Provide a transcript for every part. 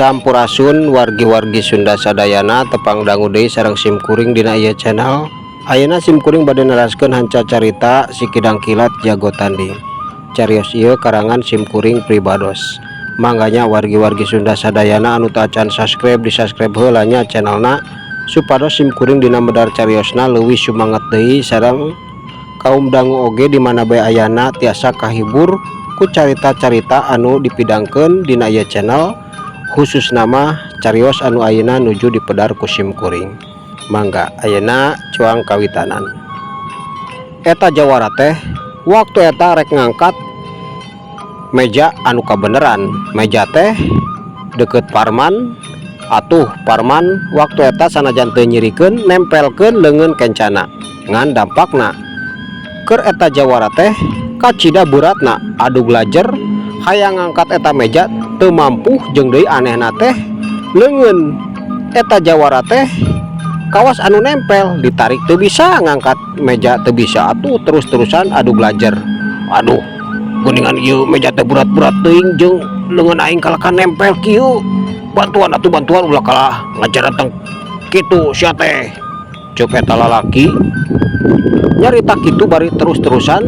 Sampurasun wargi-wargi Sunda sadayana, tepang dangu deui sareng simkuring dina ieu channel. Ayeuna simkuring bade neraskeun hanca carita Si Kidang Kilat Jago Tanding. Carios ieu karangan simkuring pribados. Mangga nya, wargi-wargi Sunda sadayana anu tacan subscribe, di subscribe heula nya channelna, supados simkuring dina medar cariosna leuwih sumanget deui, sareng kaum dangu oge di mana bae ayana tiasa kahibur ku carita-carita anu dipidangkeun dina ieu channel, khususna mah carios anu ayeuna nuju dipedar ku simkuring. Mangga, ayeuna cuang kawitanan. Eta jawara teh waktu eta rek ngangkat meja anu kabeneran meja teh deket Parman. Atuh Parman waktu eta sanajan teu nyirikeun, nempelkeun leungeun kencana, ngan dampakna keur eta jawara teh kacida beratna. Adu belajar hayang ngangkat eta meja teu mampu. Jeung deui anehna teh leungeun eta jawara teh kawas anu nempel, ditarik teu bisa, ngangkat meja teu bisa. Atuh terus-terusan adu belajar, "Aduh, geuningan ieu meja teh berat-berat teuing jeung leungeun aing kalahkan nempel kieu. Bantuan atuh, bantuan, ulah kalah ngajaran kitu sia teh," cek eta lalaki nyarita kitu bari terus-terusan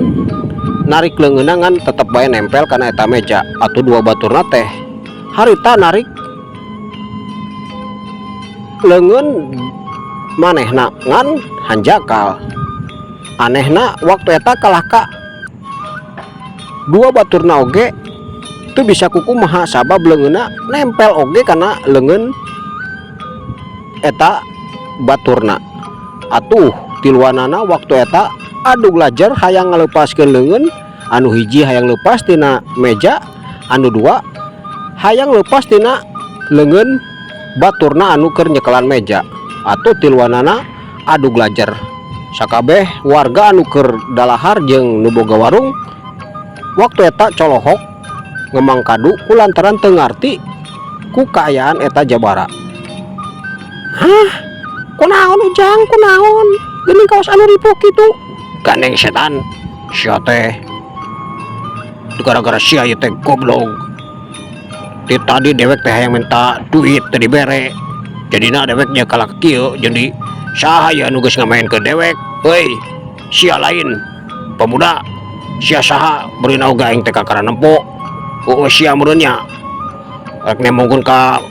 narik leungeunna, ngan tetep bae nempel kana eta meja. Atuh dua baturna teh harita narik leungeun manehna ngan hanjakal. Anehna waktu eta kalah ka dua baturna oge teu bisa kukumaha, sabab leungeunna nempel oge kana leungeun eta baturna. Atuh tiluanana waktu eta adu belajar hayang ngalepaskeun leungeun. Anu hiji hayang lepas tina meja, anu dua hayang lepas tina leungeun baturna anu keur nyekelan meja. Atuh tiluanana adu belajar, sakabeh warga anu keur dalahar jeung nu boga warung waktu eta colohok ngemangkadu kulantaran teu ngarti ku kaayaan eta jabara. "Hah, kunaon, Ujang? Kunaon geuning kawas anu ripuh kitu?" "Gandeng setan sia teh. Gara-gara sia ieu teh, goblok. Ti tadi dewek teh hayang minta duit teu dibere, jadina dewek nya kalah kieu. Jadi saha ya anu geus ngamaenkeun dewek? Heuy, sia lain pemuda? Sia saha? Beurina oge aing teh kakara nempo. Oh, sia meureun nya rek nembongkeun ka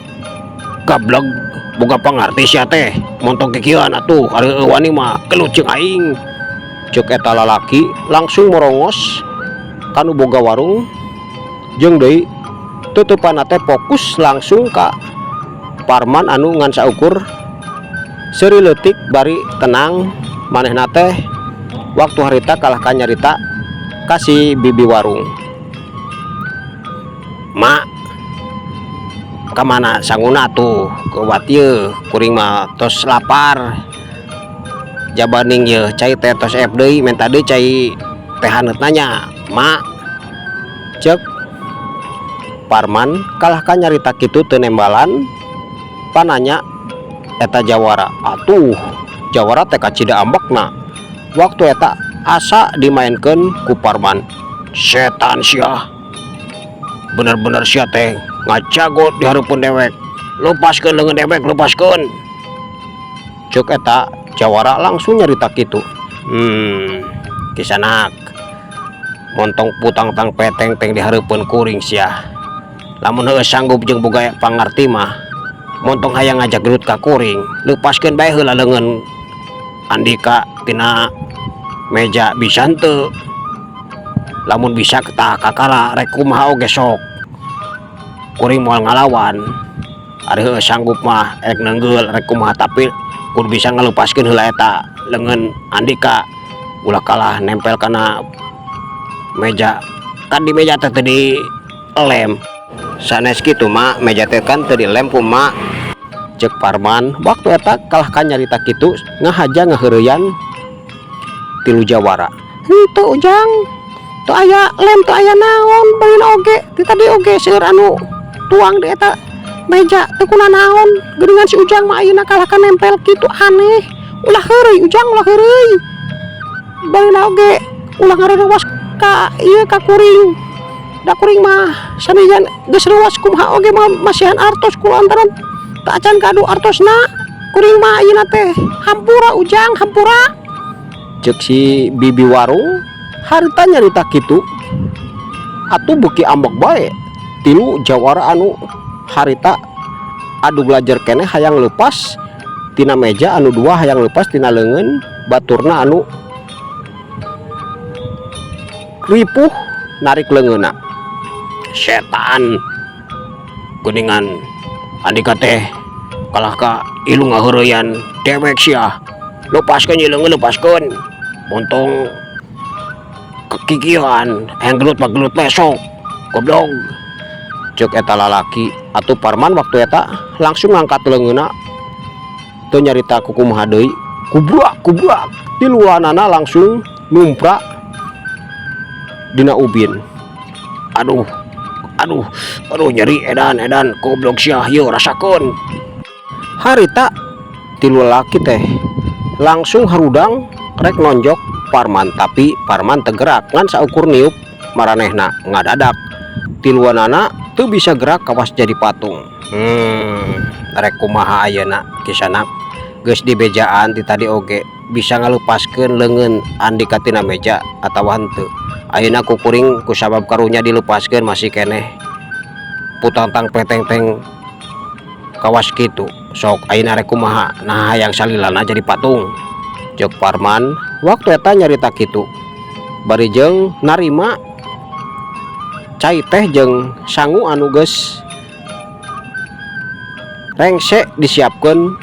gableg. Boga pangarti sia teh montong kikieuan? Atuh ari wani mah gelut jeung aing," cek eta lalaki langsung merongos kanu boga warung, jeung deui tutupanna teh fokus langsung ka Parman anu ngan saukur seuri leutik bari tenang. Manehna teh waktu harita kalah ka nyarita ka si bibi warung, "Mak, kamana sanguna tuh kuat ye? Kuring mah tos lapar, jabaning ye cai teh tos ep deui. Menta deui cai teh haneut nya, Mak," cek Parman kalah ka nyarita kitu teu nembalan pananya eta jawara. Atuh jawara teh kacida ambekna waktu eta asa dimainkeun ku Parman. "Setan sia, bener-bener sia teh ngajago di hareupeun dewek. Lepaskeun leungeun dewek, lepaskeun," cek eta jawara langsung nyarita kitu. Kisanak, montong putang tang peteng teng di hareupeun kuring sia. Lamun heueuh sanggup jeung boga pangarti mah Montong hayang ngajak gelut ka kuring, lepaskeun bae heula leungeun Andika tina meja, bisa henteu? Lamun bisa tah kakara rek kumaha oge sok, kuring moal ngalawan. Ari heueuh sanggup mah rek neunggeul, rek kumaha, tapi kudu bisa ngalepaskeun heula eta leungeun Andika, ulah kalah nempel kana meja. Kan di meja teh teu di lem. Sanes kitu, Mak, meja teh kan teu dilem ku Mak, cek Parman. Waktu eta kalah ka nyarita kitu ngahaja ngaheureuyan tilu jawara. Henteu, Ujang, teu aya lem, teu aya naon. Baeuna oge ti tadi oge seueur anu tuang di eta meja, teu kunanaon. Geuningan si Ujang mah ayeuna kalah ka nempel kitu, aneh. Ulah heureuy, Ujang, ulah heureuy. Baeuna oge ulah ngarerewas ka ieu, ka kuring, da kuring mah sanajan geus reuwas kumaha oge mah masihan artos ku lantaran teu acan gaduh artosna. Kuring mah ayeuna teh hampura, Ujang, hampura, cek si bibi warung. Harita nyarita kitu atuh beuki ambek bae tilu jawara anu harita adu belajar keneh hayang lepas tina meja, anu dua hayang lepas tina leungeun baturna anu ripuh narik leungeunna. Setan, geuningan Andika teh kalah ka ilu ngaheureuyan dewek sia. Lepaskeun ieu leungeun, lepaskeun. Montong kekikian hayang gelut mah gelut besok, goblok, cek eta lalaki. Atuh Parman waktu eta langsung ngangkat leungeunna, teu nyarita kukumaha deui, kubrak kubrak tiluanana langsung numprak dina ubin. Aduh, aduh, aduh, nyeri, edan, edan, goblok sia, yeuh rasakeun. Harita tilu lalaki teh langsung harudang rek nonjok Parman, tapi Parman teu gerak ngan saukur niup maranehna. Ngadadak tiluanana teu bisa gerak, kawas jadi patung. Rek kumaha ayeuna kisanak? Geus dibejaan ti tadi oge, bisa ngalepaskeun leungeun Andika tina meja atawa henteu? Ayeuna ku kuring kusabab karunya dilepaskeun masih keneh putantang petengteng kawas kitu. Sok ayeuna rek kumaha? Nah, hayang salilana jadi patung, cek Parman. Waktu eta nyarita kitu bari jeung narima cai teh jeung sangu anu geus rengse disiapkeun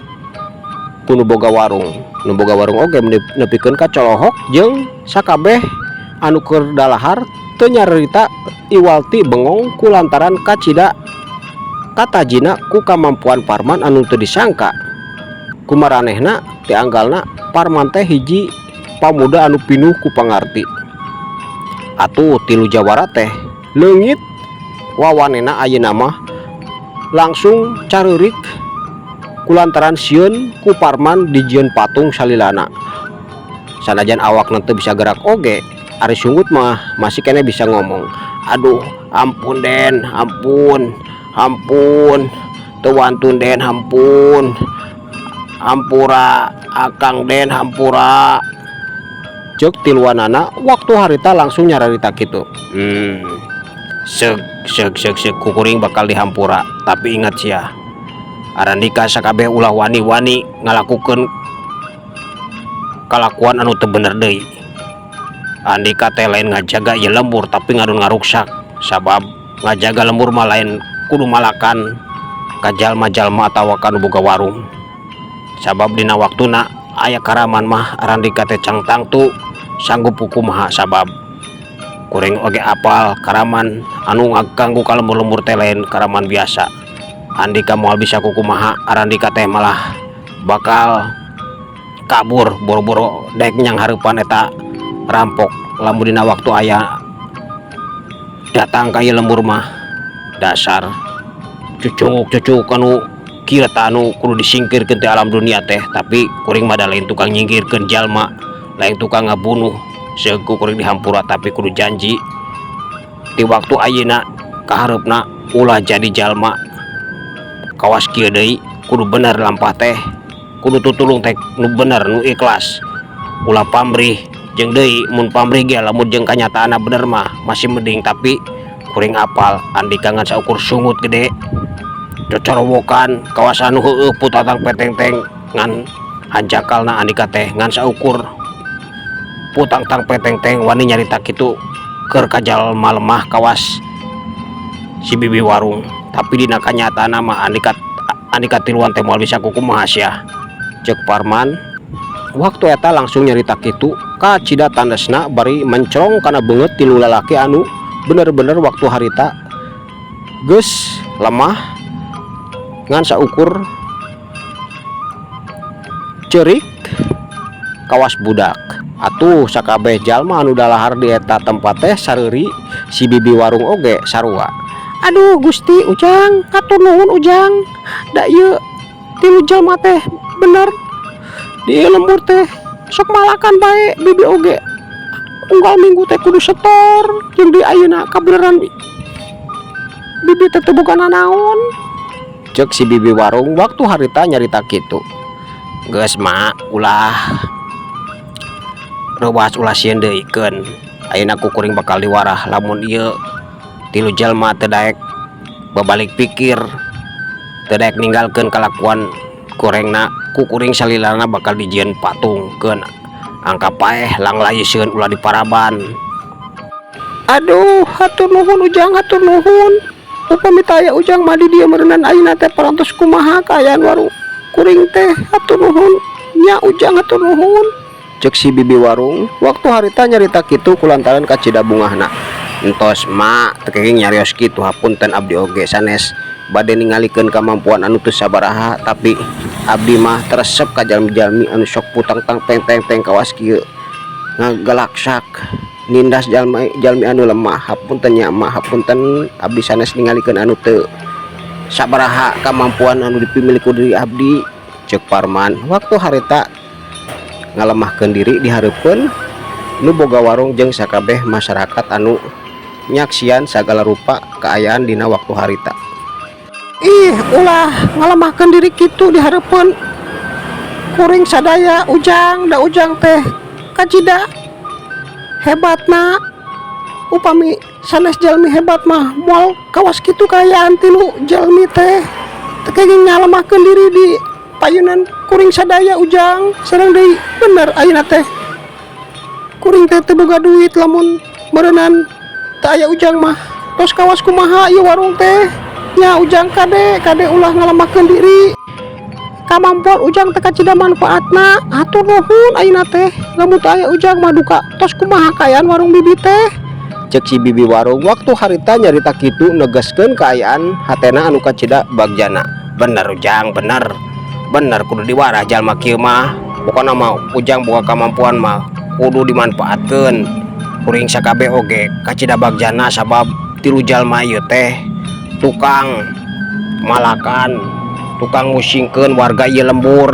ku nu boga warung. Nu boga warung oge nepikeun ka colohok jeung sakabeh anu keur dalahar teu nyarita iwal ti bengong kulantaran kacida katajina ku kamampuan Parman anu teu disangka ku maranehna. Ti anggalna Parman teh hiji pamuda anu pinuh ku pangarti. Atuh tilu jawara teh leungit wawanena, ayeuna mah langsung careurik kulantaran sieun ku Parman dijieun patung salilana. Sanajan awakna teu bisa gerak oge, ari sungut mah masih keneh bisa ngomong. Aduh, ampun, Den, ampun, ampun, teu wantun, Den, ampun, hampura Akang, Den, hampura, cek tiluanana. Waktu harita langsung nyararita kitu. Sek sek sek sek, kukuring bakal dihampura, tapi ingat sia Arandika sakabeh, ulah wani-wani ngalakukeun kalakuan anu teu bener deui. Andika teh lain ngajaga ieu lembur, tapi ngadon ngaruksak, sabab ngajaga lembur mah lain kudu malakan ka jalma-jalma atawa ka nu boga warung. Sabab dina waktuna aya karaman mah Arandika teh can tangtu sanggup kumaha, sabab kuring oge apal karaman anu ngaganggu ka lembur-lembur teh lain karaman biasa. Andika moal bisa kukumaha, Arandika teh malah bakal kabur boro-boro dek nyanghareupan eta rampok lamun dina waktu aya datang ka ieu lembur mah. Dasar cucunguk-cucunguk anu kieu tah anu kudu disingkirkeun ti alam dunia teh, tapi kuring mah da lain tukang nyingkirkeun jalma, lain tukang ngabunuh. Seug ku kuring dihampura, tapi kudu janji di waktu ayeuna kahareupna ulah jadi jalma kawas kieu deui. Kudu bener lampah teh, kudu tutulung teh nu bener, nu ikhlas, ulah pamrih. Jeung deui mun pamrih ge lamun jeung kanyataanna bener mah masih mending, tapi kuring apal Andika ngan saukur sungut gede. Cocorowokan kawas anu heueuh putatang petengteng ngan hanjakalna Andika teh ngan saukur putangtang petengteng wani nyarita kitu keur ka jalma lemah kawas si bibi warung, tapi dina kanyataanna mah Andika Andika tiluan teh moal bisa kukumaha sia, ceuk Parman. Waktu eta langsung nyarita kitu kacida tandesna bari mencrong kana beungeut tilu lalaki anu bener-bener waktu harita geus lemah ngan saukur ceurik kawas budak. Atuh sakabeh jalma anu dalahar di eta tempat teh sareuri, si bibi warung oge sarua. "Aduh Gusti, Ujang, hatur nuhun Ujang, da ieu tilu jalma teh bener di lembur teh sok malakan bae. Bibi oge unggal minggu teh kudu setor jeung di ayeuna kabeneran bibi teh teu boga nanaon," ceuk si bibi warung waktu harita nyarita kitu. "Geus, Mak, ulah reuwas, ulah sieun deui. Keun ayeuna ku kuring bakal diwarah lamun ieu tilu jalma teu daek babalik pikir, teu daek ninggalkeun kalakuan gorengna, ku kuring salilana bakal dijieun patung. Keun, angka paeh langlayeseun, ulah diparaban." "Aduh, hatur nuhun Ujang, hatur nuhun. Upami teu aya Ujang mah di dieu meureunan ayeuna teh parantos kumaha kaayaan warung kuring teh. Hatur nuhun nya Ujang, hatur nuhun," ceuk si bibi warung waktu harita nyarita kitu kulantaran kacida bungahna. "Entos, Mak, teu kenging nyarios kitu. Hapunten, abdi oge sanes bade ningalikeun kamampuan anu teu sabaraha, tapi abdi mah teu resep ka jalmi-jalmi anu sok putang-tang peng-teng-teng kawas kieu, ngagalaksak nindas jalmi jalmi anu lemah. Hapunten nya, Mak, hapunten, abdi sanes ningalikeun anu teu sabaraha kamampuan anu dipimilik ku diri abdi," ceuk Parman waktu harita ngalemahkeun diri di hareupeun nu boga warung jeung sakabeh masyarakat anu nyaksian sagala rupa kaayaan dina waktu harita. "Ih, ulah ngalemahkeun diri kitu di hareupeun kuring sadaya, Ujang, da Ujang teh kacida hebatna. Upami sanes jalmi hebat mah moal kawas kitu kaayaan tilu jalmi teh. Teu kenging ngalemahkeun diri di payunan kuring sadaya, Ujang. Sareng deui bener, ayeuna teh kuring teh teu boga duit. Lamun meureunan teu aya Ujang mah tos kawas kumaha ieu warung teh nya, Ujang. Kade, kade, ulah ngalemahkeun diri. Kamampuan Ujang teh kacida manfaatna. Hatur nuhun. Ayeuna teh lamun teu aya Ujang mah duka tos kumaha kaayaan warung bibi teh," ceuk si bibi warung waktu harita nyarita kitu negaskeun kaayaan hatena anu kacida bagjana. "Bener, Ujang, bener, bener, kudu diwarah jalma kieu mah. Pokona mah Ujang boga kamampuan mah kudu dimanfaatkeun. Kuring sakabeh oge kacida bagjana sabab tilu jalma ieu teh tukang malakan, tukang musingkeun warga ieu lembur.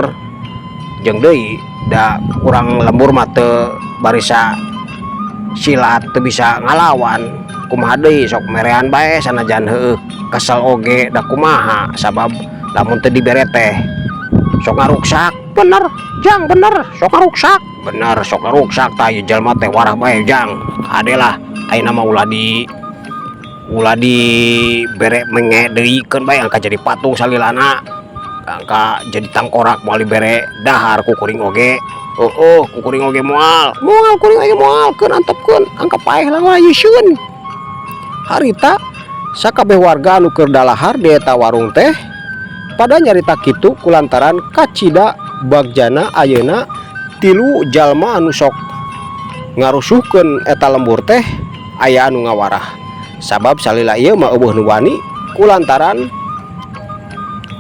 Jeung deui da urang lembur mah teu barisa silat, teu bisa ngalawan. Kumaha deui, sok merean bae sanajan heueuh kesel oge, da kumaha, sabab lamun teu dibere teh sok ngaruksak." "Bener, Jang, bener, sok ngaruksak, bener, sok ngaruksak. Tah, ieu jalma teh warah bae, Jang. Kade lah, ayeuna mah ulah dibere menge deui, keun bae angka jadi patung salilana, angka jadi tangkorak. Moal dibere dahar ku kuring oge. Oh, ku kuring oge moal, moal, kuring oge moal. Keun, antepkeun, angka paeh langlayeseun." Harita sakabeh warga anu keur dalahar di eta warung teh pada nyarita kitu kulantaran kacida bagjana ayeuna tilu jalma anu sok ngarusuhkeun eta lembur teh aya anu ngawarah, sabab salila ieu mah euweuh nu wani kulantaran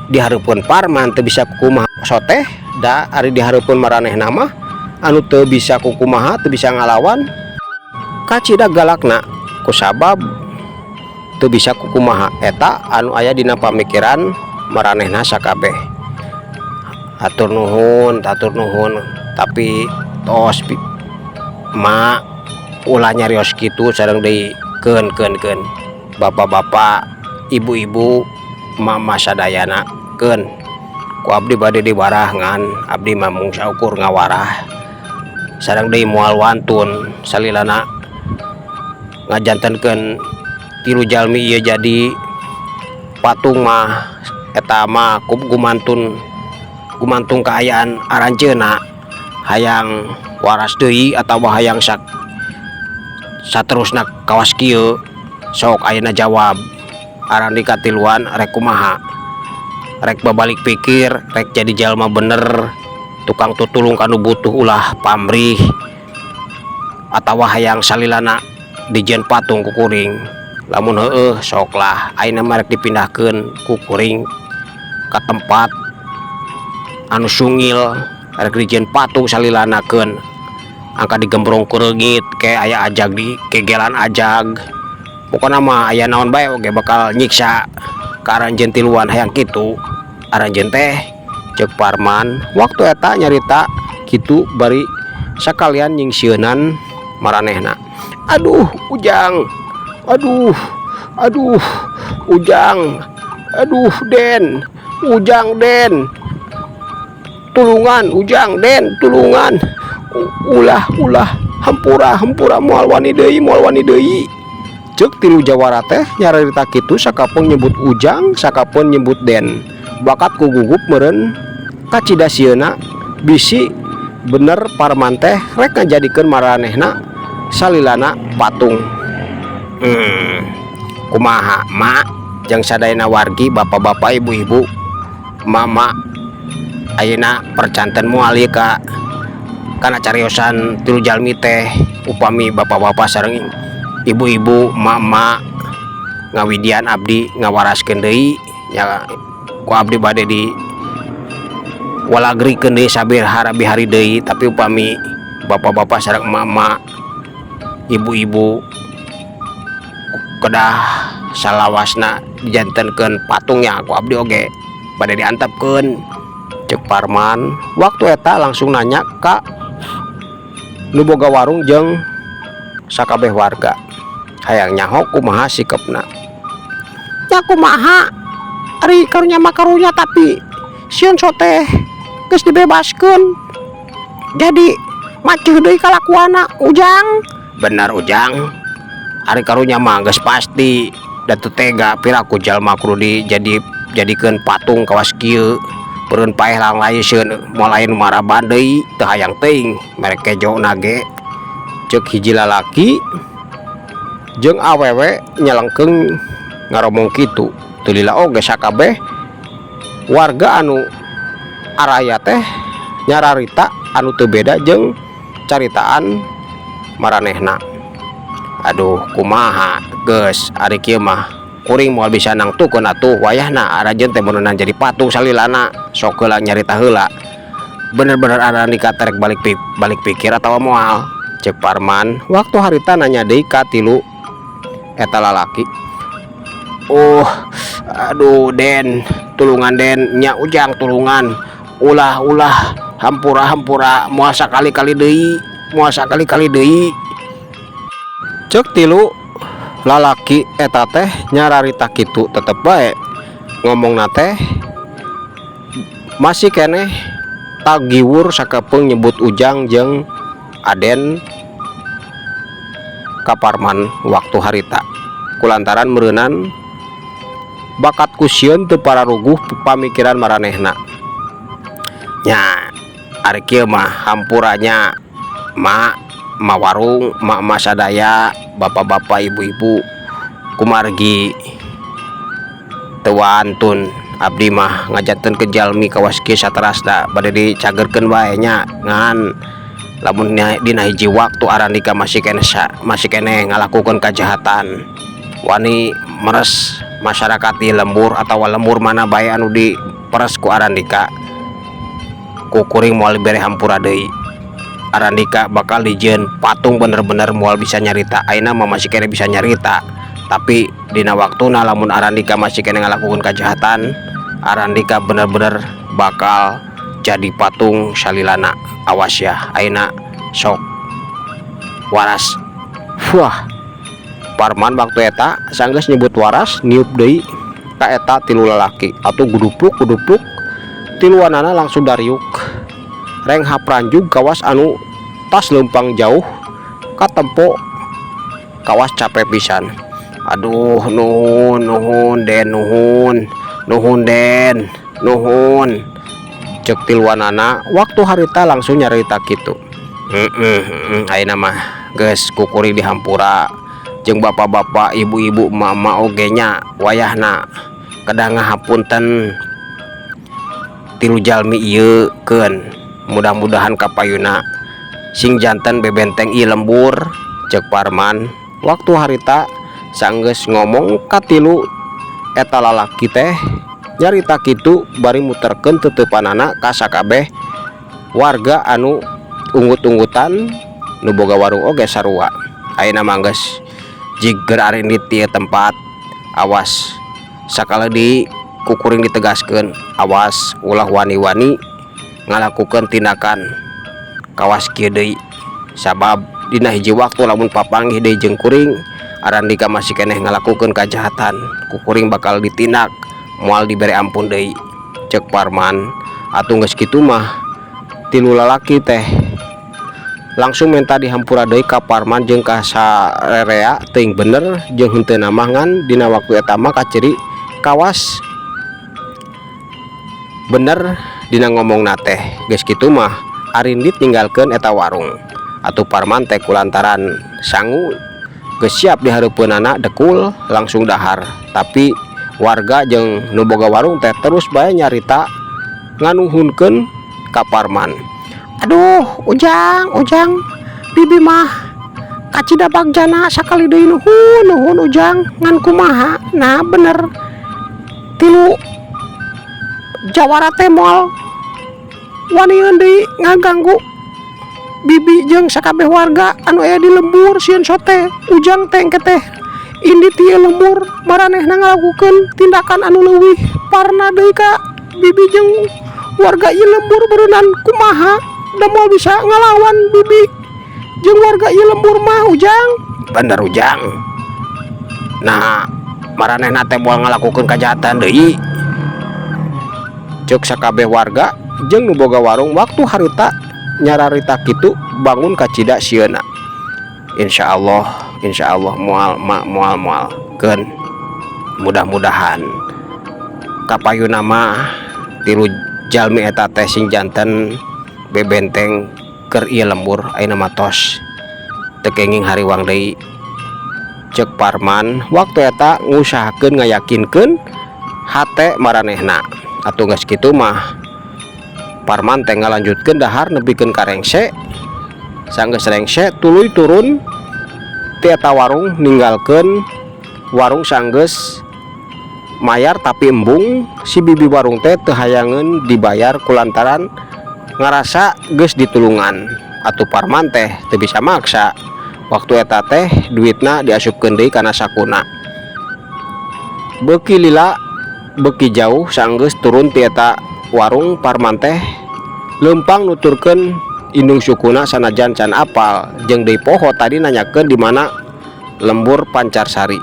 di hareupeun Parman teu bisa kukumaha soteh, da ari di hareupeun maranehna mah anu teu bisa kukumaha, teu bisa ngalawan, kacida galakna kusabab teu bisa kukumaha. Eta anu aya dina pamikiran maranehna sakabeh. "Hatur nuhun, hatur nuhun, tapi tos, Mak, ulah nyarios kitu. Sareng deui keun, keun, keun, bapak-bapak, ibu-ibu, mama sadayana, keun ku abdi bade diwarah, ngan abdi mah mung saukur ngawarah. Sareng deui moal wantun salilana ngajantenkeun tilu jalmi ieu jadi patung mah." Eta mah ku gumantun gumantung kaayaan aranjeunna, hayang waras deui atawa hayang sak saterusna kawas kieu. Sok ayeuna jawab, Arandika tiluan rek kumaha? Rek babalik pikir, rek jadi jalma bener, tukang tutulung kanu butuh, ulah pamrih, atawa hayang salilana dijieun patung ku kuring? Lamun heueuh, sok lah, ayeuna mah rek dipindahkeun ku kuring ka tempat anu sungil, rek dijieun patung salilana. Keun angka digembrong ku reungit ke, aya ajag di kegelan ajag, pokona mah aya naon bae oge bakal nyiksa ka aranjeun tiluan. Hayang kitu aranjeun teh? Ceuk Parman waktu eta nyarita kitu bari sakalian nyingsieunan maranehna. "Aduh, Ujang, aduh, aduh, Ujang, aduh, Den, Ujang, Den, tulungan, Ujang, Den, tulungan, ulah, ulah, hampura, hampura, moal wani deui, moal wani deui," ceuk tilu jawara teh nyarita kitu, sakapeung nyebut Ujang, sakapeung nyebut Den, bakat ku gugup meureun kacida sieuna bisi bener Parman teh rek ngajadikeun maranehna salilana patung. Kumaha, Mak jeung sadayana wargi, bapak-bapak, ibu-ibu, mama, ayeuna percanten moal ieu ka kana cariosan tilu jalmi teh? Upami bapak-bapak sareng ibu-ibu, mama ngawidian abdi ngawaraskeun deui nya, ku abdi bade di walagrikeun deui sabaraha hari deui. Tapi upami bapak-bapak sareng mama, ibu-ibu kedah salawasna dijantenkeun patungnya, ku abdi oge bade diantepkeun, ceuk Parman waktu eta langsung nanya ka nu boga warung jeung sakabeh warga, hayang nyaho kumaha sikepna. "Ya kumaha, ari karunya mah karunya, tapi sieun teh geus dibebaskeun jadi maceuh deui kalakuanna, Ujang." "Bener, Ujang, ari karunya mah geus pasti da teu tega piraku jalma kudu dijadi jadikeun patung kawas kieu. Peureun paeh lang lain sieun moal aya nu maraban deui, teu hayang teuing mere kejo nage," ceuk hiji lalaki jeung awewe nyalengkeung ngaromong kitu. Teu lila oge sakabeh warga anu araya teh nyararita anu teu beda jeung caritaan maranehna. "Aduh, kumaha, geus ari kieu mah kuring moal bisa nangtukeun atuh wayahna aranjeun teh meunang jadi patung salilana. Sok heula nyarita heula, bener-bener arandika rek balik pikir atawa moal?" ceuk Parman waktu harita nanya deui ka tilu eta lalaki. "Oh, aduh, Den, tulungan, Den, nya Ujang, tulungan, ulah, ulah, hampura, hampura, moal sakali-kali deui, moal sakali-kali deui," ceuk tilu lalaki eta teh nyararita kitu. Tetep bae ngomongna teh masih keneh tagiwur sakapeung nyebut Ujang jeung Aden ka Parman waktu harita, kulantaran meureunan bakat ku sieun teu pararuguh pamikiran maranehna. "Nya ari kieu mah hampuranya, Mak, ma warung, mak-mak sadaya, bapak-bapak, ibu-ibu, kumargi teu wantun abdi mah ngajantenkeun jalmi kawas kieu saterasna, bade dicagerkeun bae nya. Ngan lamun dina hiji waktu arandika masih keneh ngalakukeun kajahatan, wani meres masyarakat di lembur atawa lembur mana bae anu diperes ku arandika, ku kuring moal dibere hampura deui. Arandika bakal dijieun patung, bener-bener moal bisa nyarita. Ayeuna mah masih keneh bisa nyarita, tapi dina waktuna lamun arandika masih keneh ngalakukeun kajahatan, arandika bener-bener bakal jadi patung salilana. Awas ya, ayeuna sok waras." Wah, Parman waktu eta sanggeus nyebut waras, niup deui ka eta tilu lalaki atuh, gudupluk gudupluk, tiluanana langsung dariuk renghap ranjug kawas anu tas leumpang jauh katempo, kawas capek pisan. "Aduh, nuhun, nuhun, Den, nuhun. Nuhun, Den, nuhun, cek tiluanana. Waktu harita langsung nyarita kitu. Heeh, heeh, ayeuna mah geus ku kuring dihampura jeung bapak-bapak, ibu-ibu, emak-emak oge nya. Wayahna kedah ngahapunten tilu jalmi ieu keun, mudah-mudahan kapayuna sing janten bebenteng ieu lembur, cek Parman. Waktu harita sanggeus ngomong katilu eta lalaki teh nyarita kitu bari muterkeun teuteupanana ka sakabeh warga anu unggut-unggutan, nu boga warung oge sarua. Ayeuna mah geus jigger arindit ieu tempat. Awas sakali deui ku kuring ditegaskeun, awas ulah wani-wani ngalakukeun tindakan kawas kieu deui, sabab dina hiji waktu lamun papanggih deui jeung kuring arandika masih keneh ngalakukeun kajahatan, ku kuring bakal ditindak, moal dibere ampun deui, cek Parman. Atuh geus kitu mah tilu lalaki teh langsung minta dihampura deui ka Parman jeung ka sarerea. Teuing bener jeung henteu mah, ngan dina waktu eta mah kaciri kawas bener dina ngomongna teh. Geus kitu mah arindit ninggalkeun eta warung. Atuh Parman teh kulantaran sangu geus siap di hareupeunana dekul langsung dahar, tapi warga jeung nu boga warung teh terus bae nyarita nganuhunkeun ka Parman. Aduh, Ujang, Ujang, bibi mah kacida bagjana. Sakali deui nuhun, nuhun, Ujang. Ngan kumaha, nah bener tilu jawara teh moal waniun deui ngaganggu bibi jeung sakabeh warga anu aya di lembur. Sieun sote Ujang teh engke teh indit ieu lembur maranehna ngalakukeun tindakan anu leuwih parna deui ka bibi jeung warga ieu lembur. Beureunan kumaha da moal bisa ngalawan bibi jeung warga ieu lembur mah, Ujang. Bener, Ujang. Nah, maranehna teh moal ngalakukeun kajahatan deui, cek sakabeh warga jeung nu boga warung. Waktu harita nyararita kitu bangun kacida sieuna. Insyaallah, insyaallah moal, mak, moal, moal keun. Mudah-mudahan kapayuna mah tilu jalmi eta teh sing janten bebenteng keur ieu lembur. Ayeuna mah tos teu kenging hariwang deui, cek Parman. Waktu eta ngusahakeun ngayakinkeun hate maranehna. Atuh geus kitu mah Parman teh ngalanjutkeun dahar nepikeun ka rengse. Sanggeus rengse tuluy turun ti eta warung, ninggalkeun warung sanggeus mayar, tapi embung si bibi warung teh teu hayangeun dibayar kulantaran ngarasa geus ditulungan. Atuh Parman teh teu bisa maksa. Waktu eta teh duitna diasupkeun deui kana sakuna. Beuki lila beuki jauh, sanggeus turun ti eta warung, Parman teh leumpang nuturkeun indung sukuna sanajan can apal jeung deui poho tadi nanyakeun di mana lembur Pancarsari.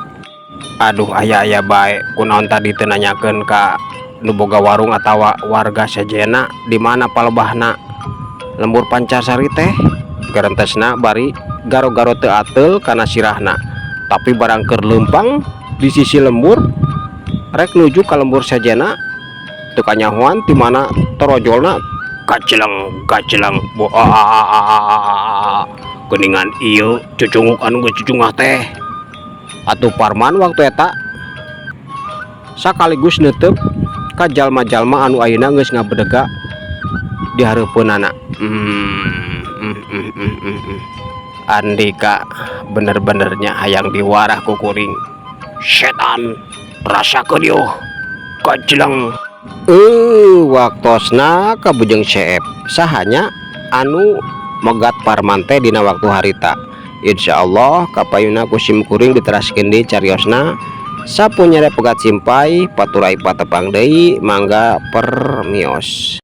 Aduh, aya-aya bae, kunaon tadi teu nanyakeun ka nu boga warung atawa warga sejenna di mana palebahna lembur Pancarsari teh, garentesna bari garo-garo teu ateul kana sirahna. Tapi barang keur leumpang di sisi lembur rek nuju ka lembur sejenna, teu kanyahoan ti mana torojolna gajleng gajleng. Buah, geuningan ieu cucunguk anu geus cucungah teh. Atuh Parman waktu eta sakaligus neuteub ka jalma-jalma anu ayeuna geus ngabedega di hareupeunana. Andika bener-benernya hayang diwarah ku kuring. Setan, rasakeun yeuh, gajleng. Waktosna ka Bujeng Seep. Sahanya anu megat Parman teh dina waktu harita? Insya Allah kapayuna ku sim kuring diteraskeun deui cariosna. Sapunyere pegat simpay paturai patepang deui, mangga permios.